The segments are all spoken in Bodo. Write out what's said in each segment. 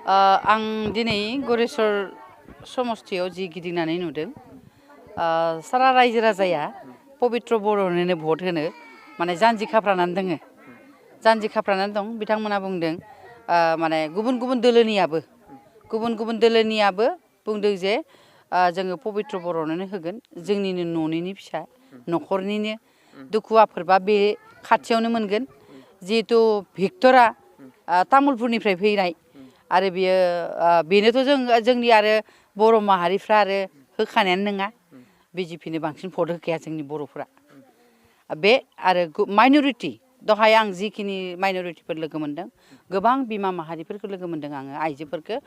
आं दिनै गरेस्वर समस्थियाव जि गिदिंनानै नुदों सारा रायजो राजाया पबित्र बर'ननो भट होनो माने जानजि खाफ्रानानै दङ जानजि खाफ्रानानै दं बिथांमोना बुंदों माने गुबुन गुबुन दोलोनियाबो बुंदों जे जोङो पबित्र बर'ननो होगोन जोंनिनो न'निनो फिसा न'खरनिनो दुखु आफोरबा बे खाथियावनो मोनगोन जिहेतु भिक्टरा तामुलपुरनिफ्राय फैनाय आरो बेनोथ' जोंनि आरो बर' माहारिफ्रा आरो होखानायानो नङा बिजेपिनो बांसिन भट होखाया जोंनि बर'फ्रा बे आरो माइन'रिटि दहाय आं जिखिनि माइन'रिटिफोर लोगो मोन्दों गोबां बिमा माहारिफोरखौ लोगो मोन्दों आङो आइजोफोरखौ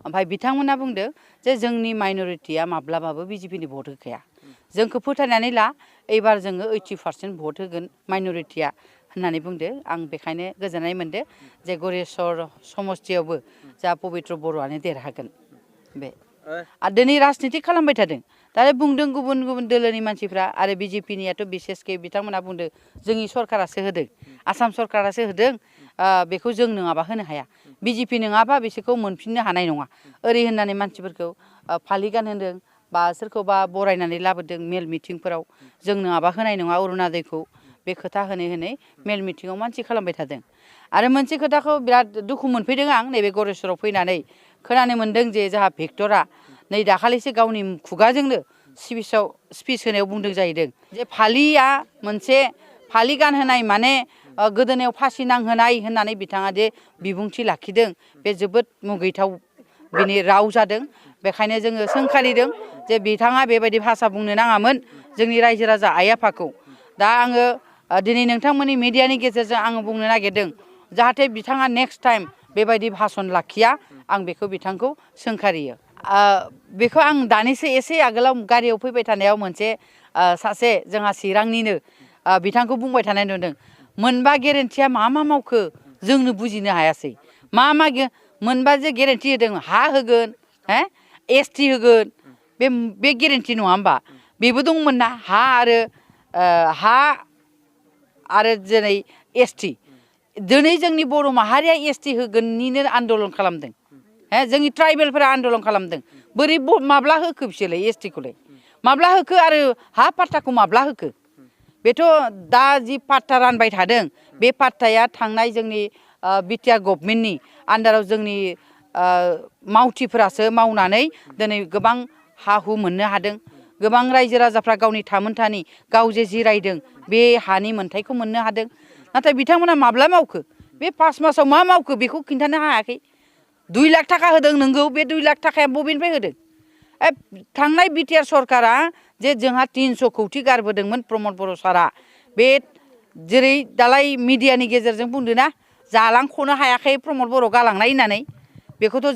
ओमफ्राय बिथांमोना बुंदों जे जोंनि माइन'रिटिया माब्लाबाबो बिजेपिनि भट होखाया जोंखौ फोथायनानै ला एबार जोङो 80% भट होगोन माइन'रिटिया होननानै बुंदों आं बेखायनो गोजोननाय मोन्दों जे गरेस्वर समस्थियावबो जा पबित्र बर'आनो देरहागोन बे आरो दिनै राजनिति खालामबाय थादों दा बुंदों गुबुन गुबुन दोलोनि मानसिफ्रा आरो बिजेपिनियाथ' बिसेसके बिथांमोना बुंदों जोंनि सरकारासो होदों आसाम सरकारासो होदों बेखौ जों नङाबा होनो हाया बिजेपि नङाबा बिसोरखौ मोनफिननो हानाय नङा ओरै होननानै मानसिफोरखौ फालि गानहोदों बा सोरखौबा बरायनानै लाबोदों मेल मिटिंफोराव जों नङाबा होनाय नङा अरुणादयखौ बे खोथा होनै मेल मिटिङाव मानसि खालामबाय थादों आरो मोनसे खोथाखौ बिराद दुखु मोनफैदों आं नैबे गरेस्वराव फैनानै खोनानो मोन्दों जे जोंहा भिक्टरा नै दाखालिसो गावनि खुगाजोंनो स्पिच होनायाव बुंदों जाहैदों जे फालिया मोनसे फालि गानहोनाय माने गोदोनायाव फासि नांहोनाय होननानै बिथाङा जे बिबुंथि लाखिदों बे जोबोद मुगैथाव बिनि राव जादों बेखायनो जोङो सोंखारिदों जे बिथाङा बेबायदि भाषा बुंनो नाङामोन जोंनि रायजो राजा आइ आफाखौ दा आङो दिनै नोंथांमोननि मिडियानि गेजेरजों आङो बुंनो नागिरदों जाहाथे बिथाङा नेक्स्ट टाइम बेबायदि भाषण लाखिया आं बेखौ बिथांखौ सोंखारियो बेखौ आं दानिसो एसे आगोलाव गारियाव फैबाय थानायाव मोनसे सासे जोंहा चिरांनिनो बिथांखौ बुंबाय थानाय नुदों मोनबा गेरेन्टिया मा मावखो जोंनो बुजिनो हायासै मा मोनबा जे गेरेन्टि होदों हा होगोन एसटि होगोन बे गेरेन्टि नङा होमबा बेबो दंमोन ना हा आरो दिनै एसटि दिनै जोंनि बर' माहारिया एसटि होगोननिनो आन्दलन खालामदों जोंनि ट्राइबेलफोरा आन्दलन खालामदों बोरै माब्ला होखो बिसोरलाय एसटिखौलाय माब्ला होखो आरो हा पाट्टाखौ माब्ला होखो बेथ' दा जि पाट्टा रानबाय थादों बे पाट्टाया थांनाय जोंनि बिटिआर गभर्नमेन्टनि आन्दाराव जोंनि मावथिफोरासो मावनानै दिनै गोबां हा हु मोननो हादों गोबां रायजो राजाफ्रा गावनि थामोनथानि गाव जे जिरायदों बे हानि मोन्थायखौ मोननो हादों नाथाय बिथांमोना माब्ला मावखो बे 5 मासाव मा मावखो बेखौ खिन्थानो हायाखै 2 लाख थाखा होदों नोंगौ बे 2 लाख थाखाया बबेनिफ्राय होदों थांनाय बिटिआर सरकारा जे जोंहा 300 कौटि गारबोदोंमोन प्रमद बर' सारा बे जेरै दालाय मिडियानि गेजेरजों बुंदों ना जालांख'नो हायाखै प्रमद बर' गालांनाय होननानै बेखौथ'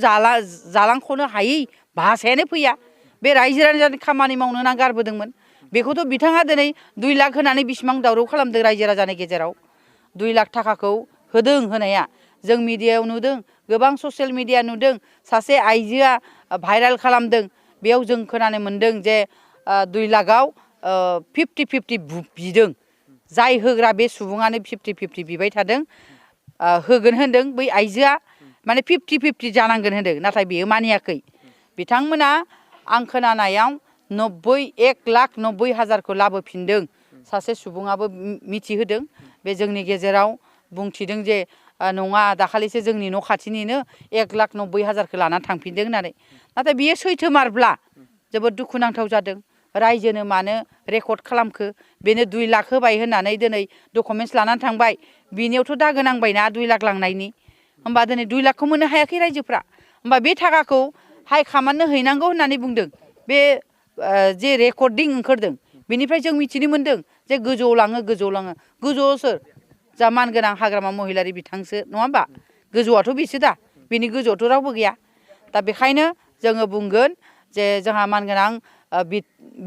जालांख'नो हायै भाषायानो फैया बे रायजो राजानि खामानि मावनो ना गारबोदोंमोन बेखौथ' बिथाङा दिनै 2 लाख होनानै बेसेबां दावराव खालामदों रायजो राजानि गेजेराव 2 लाख थाखाखौ होदों होनाया जों मिडियायाव नुदों गोबां ससियेल मिडिया नुदों सासे आइजोआ भाइरेल खालामदों बेयाव जों खोनानो मोन्दों जे 2 लाखआव 50-50 बिदों जाय होग्रा बे सुबुङानो 50-50 बिबाय थादों होगोन होनदों बै आइजोआ माने 50-50 जानांगोन होनदों नाथाय बेयो मानियाखै बिथांमोना आं खोनानायाव 1,90,000 लाबोफिनदों सासे सुबुङाबो मिथिहोदों बे जोंनि गेजेराव बुंथिदों जे नङा दाखालिसो जोंनि न' खाथिनिनो 1,90,000 लानानै थांफिनदों होननानै नाथाय बियो सैथोमारब्ला जोबोद दुखुनांथाव जादों रायजोनो मानो रेकर्ड खालामखो बेनो 2 लाख होबाय होननानै दिनै डकुमेन्टस लानानै थांबाय बिनियावथ' दागो नांबायना 2 लाख लांनायनि होमबा दिनै 2 लाखखौ मोननो हायाखै रायजोफ्रा होमबा बे थाखाखौ हाइ खामाननो हैनांगौ होननानै बुंदों बे जे रेकर्डिं ओंखारदों बेनिफ्राय जों मिथिनो मोन्दों जे गोजौआव लाङो गोजौआव सोर जा मानगोनां हाग्रामा महिलारि बिथांसो नङा होमबा गोजौआथ' बेसो दा बेनि गोजौआवथ' रावबो गैया दा बेखायनो जोङो बुंगोन जे जोंहा मानगोनां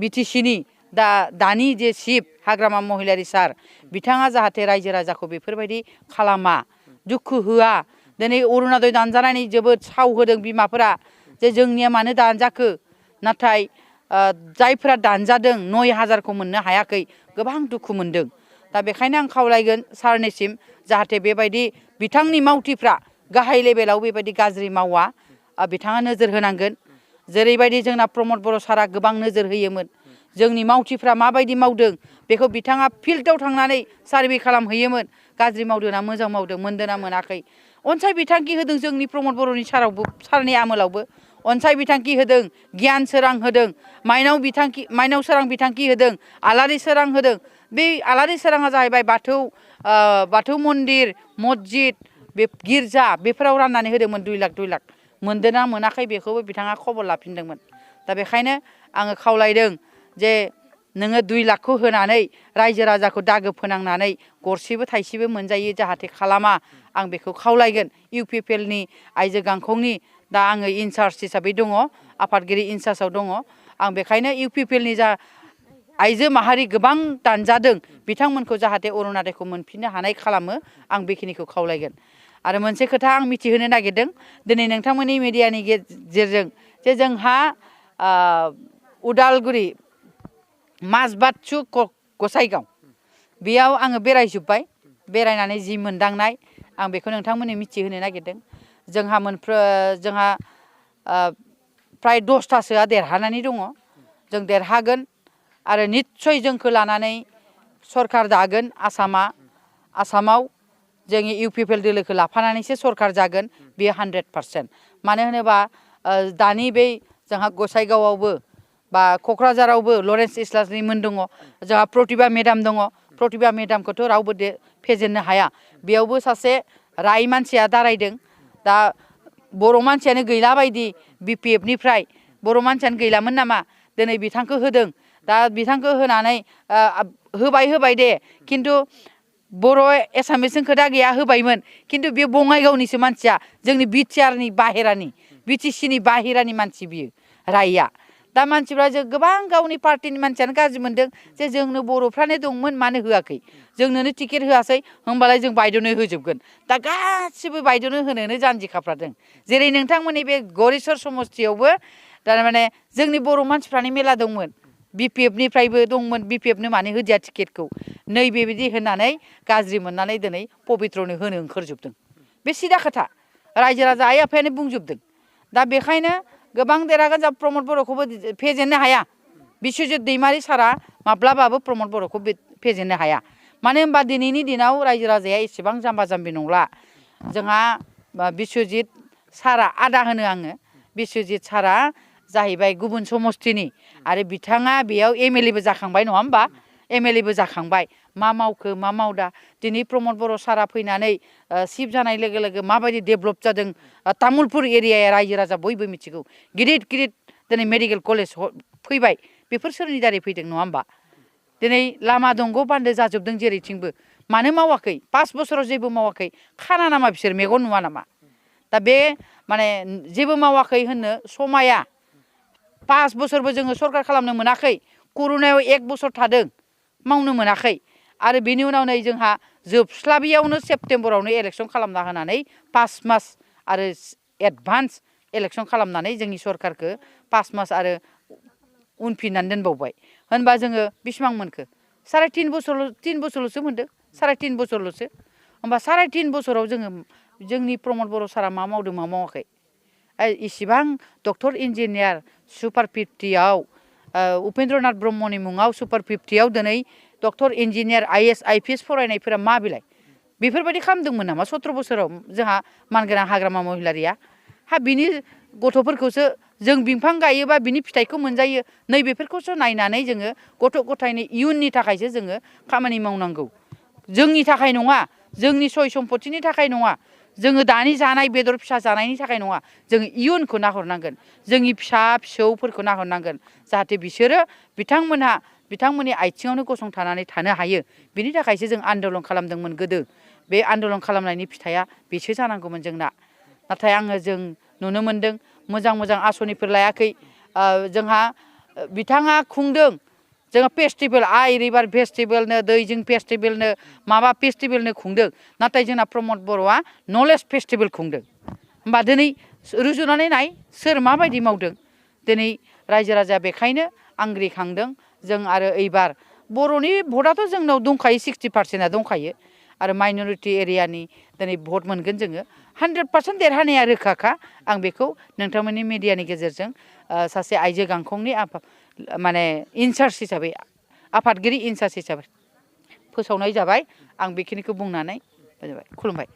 बिटिसिनि दानि जे चिफ हाग्रामा महिलारि सार बिथाङा जाहाथे रायजो राजाखौ बेफोरबायदि खालामा दुखु होआ दिनै अरुणादय दानजानायनि जोबोद साव होदों बिमाफोरा जे जोंनिया मानो दानजाखो नाथाय जायफोरा दानजादों 9,000 मोननो हायाखै गोबां दुखु मोनदों दा बेखायनो आं खावलायगोन सारनिसिम जाहाथे बेबायदि बिथांनि मावथिफ्रा गाहाय लेभेलाव बेबायदि गाज्रि मावा बिथाङा नोजोर होनांगोन जेरैबायदि जोंना प्रमद बर' सारा गोबां नोजोर होयोमोन जोंनि मावथिफ्रा माबायदि मावदों बेखौ बिथाङा फिल्डआव थांनानै सार्भे खालामहैयोमोन गाज्रि मावदों ना मोजां मावदों मोनदों ना मोनाखै अनसाय बिथांखि होदों जोंनि प्रमद बर'नि सारनि आमोलावबो अनसाय बिथांखि होदों गियान सोरां होदों माइनाव सोरां बिथांखि होदों आलारि सोरां होदों बे आलारि सोराङा जाहैबाय बाथौ मन्दिर मस्जिद बे गिर्जा बेफोराव राननानै होदोंमोन 2 लाख 2 लाख मोनदों ना मोनाखै बेखौबो बिथाङा खबर लाफिनदोंमोन दा बेखायनो आङो खावलायदों जे नोङो 2 लाखखौ होनानै रायजो राजाखौ दागो फोनांनानै गरसेबो थाइसेबो मोनजायो जाहाथे खालामा आं बेखौ खावलायगोन UPPLनि आयजो गांखंनि दा आङो इनचार्ज हिसाबै दङ आफादगिरि इनचार्जआव दङ आं बेखायनो UPPLनि जा आयजो माहारि गोबां दानजादों बिथांमोनखौ जाहाथे अरुणादयखौ मोनफिननो हानाय खालामो आं बेखिनिखौ खावलायगोन आरो मोनसे खोथा आं मिथिहोनो नागिरदों दिनै नोंथांमोननि मिडियानि गेजेरजों जे जोंहा उदालगुरि माजबादसु गसाइगाव बेयाव आङो बेरायजोब्बाय बेरायनानै जि मोनदांनाय आं बेखौ नोंथांमोननो मिथिहोनो नागिरदों जोंहा प्राय 10थासोआ देरहानानै दङ जों देरहागोन आरो निस्सय जोंखौ लानानै सरकार दागोन आसामाव जोंनि UPPL दोलोखौ लाफानानैसो सरकार जागोन बेयो 100% मानो होनोबा दानि बे जोंहा गसाइगावआवबो बा क'क्राझारावबो लरेन्स इस्लारिमोन मोन दङ जोंहा प्रतिभा मेडाम दङ प्रतिभा मेडामखौथ' रावबो फेजेननो हाया बेयावबो सासे राय मानसिया दारायदों दा बर' मानसियानो गैला बायदि BPFनिफ्राय बर' मानसियानो गैलामोन नामा दिनै बिथांखौ होदों दा बिथांखौ होनानै होबाय दे खिन्थु बर' एसामिसजों खोथा गैया होबायमोन खिन्थु बे बङाइगावनिसो मानसिया जोंनि BTRनि बाहेरानि BTCनि बाहेरानि मानसि बियो रायआ दा मानसिफ्रा जों गोबां गावनि पार्टिनि मानसियानो गाज्रि मोनदों जे जोंनो बर'फ्रानो दंमोन मानो होआखै जोंनोनो टिकेट होआसै होमबालाय जों बायद'नो होजोबगोन दा गासिबो बायद'नो होनोनो जानजि खाफ्रादों जेरै नोंथांमोननि बे गरेस्वर समस्थियावबो थारमाने जोंनि बर' मानसिफ्रानो मेला दंमोन BPFनिफ्रायबो दंमोन BPFनो मानो होदिया टिकेटखौ नैबेबायदि होननानै गाज्रि मोननानै दिनै पबित्रनो होनो ओंखारजोबदों बे सिदा खोथा रायजो राजा आइ आफायानो बुंजोबदों दा बेखायनो गोबां देरहागोन जा प्रमद बर'खौबो फेजेननो हाया बिश्वजित दैमारि सारा माब्लाबाबो प्रमद बर'खौ फेजेननो हाया मानो होनबा दिनैनि दिनाव रायजो राजाया एसेबां जाम्बा जाम्बि नंला जोंहा बिश्वजित सारा आदा होनो आङो बिश्वजित सारा जाहैबाय गुबुन समस्थिनि आरो बिथाङा बेयाव MLA बो जाखांबाय नङा होमबा MLA बो जाखांबाय मा मावखो मा मावदा दिनै प्रमद बर' सारा फैनानै चिफ जानाय लोगो लोगो माबायदि डेभेलप जादों तामुलपुर एरियाया रायजो राजा बयबो मिथिगौ गिदिर दिनै मेडिकेल कलेज फैबाय बेफोर सोरनि दारै फैदों नङा होमबा दिनै लामा दंग बान्दो जाजोबदों जेरैथिंबो मानो मावाखै 5 बोसोराव जेबो मावाखै खाना नामा बिसोर मेगन नुवा नामा दा बे माने जेबो मावाखै होननो समाया 5 बोसोरबो जोङो सरकार खालामनो मोनाखै कर'नायाव 1 बोसोर थादों मावनो मोनाखै आरो बेनि उनाव नै जोंहा जोबस्लाबियावनो सेप्तेम्बरावनो इलेक्सन खालामना होनानै 5 मास आरो एडभान्स इलेक्सन खालामनानै जोंनि सरकारखौ 5 मास आरो उनफिननानै दोनबावबाय होनबा जोङो बेसेबां मोनखो 3.5 बोसोरल'सो मोनदों 3.5 बोसोरल'सो होनबा 3.5 बोसोराव जोङो जोंनि प्रमद बर' सारा मा मावदों मा मावाखै इसिबां डक्टर इन्जिनियार सुपार 50आव उपेन्द्रनाथ ब्रह्मनि मुङाव सुपार 50आव दिनै डक्टर इन्जिनियार IAS IPS फरायनायफोरा मा बिलाय बेफोरबायदि खालामदोंमोन नामा 17 बोसोराव जोंहा मानगोनां हाग्रामा महिलारिया बिनि गथ'फोरखौसो जों बिफां गायोबा बिनि फिथाइखौ मोनजायो नैबेफोरखौसो नायनानै जोङो गथ' गथायनि इयुननि थाखायसो जोङो खामानि मावनांगौ जोंनि थाखाय नङा जोंनि सय सम्पथिनि थाखाय नङा जोङो दानि जानाय बेदर फिसा जानायनि थाखाय नङा जों इयुनखौ नाहरनांगोन जोंनि फिसा फिसौफोरखौ नाहरनांगोन जाहाथे बिसोरो बिथांमोननि आथिङावनो गसंथानानै थानो हायो बिनि थाखायसो जों आन्दलन खालामदोंमोन गोदो बे आन्दलन खालामनायनि फिथाइया बेसो जानांगौमोन जोंना नाथाय जों नुनो मोनदों मोजां आसनिफोर लायाखै जोंहा बिथाङा खुंदों जोंहा फेस्टिभेल रिभार फेस्टिभेलनो दैजिं फेस्टिभेलनो माबा फेस्टिभेलनो खुंदों नाथाय जोंना प्रमद बर'आ नलेज फेस्टिभेल खुंदों होमबा दिनै रुजुनानै नाय सोर माबायदि मावदों दिनै रायजो राजाया बेखायनो आंग्रिखांदों जों आरो एबार बर'नि भटआथ' जोंनाव दंखायो 60%आ दंखायो आरो माइनरिटि एरियानि दिनै भट मोनगोन जोङो 100% देरहानाया रोखाखा आं बेखौ नोंथांमोननि मिडियानि गेजेरजों सासे आइजो गांखंनि माने इनचार्ज हिसाबै आफादगिरि इनचार्ज हिसाबै फोसावनाय जाबाय आं बेखिनिखौ बुंनानै खुलुमबाय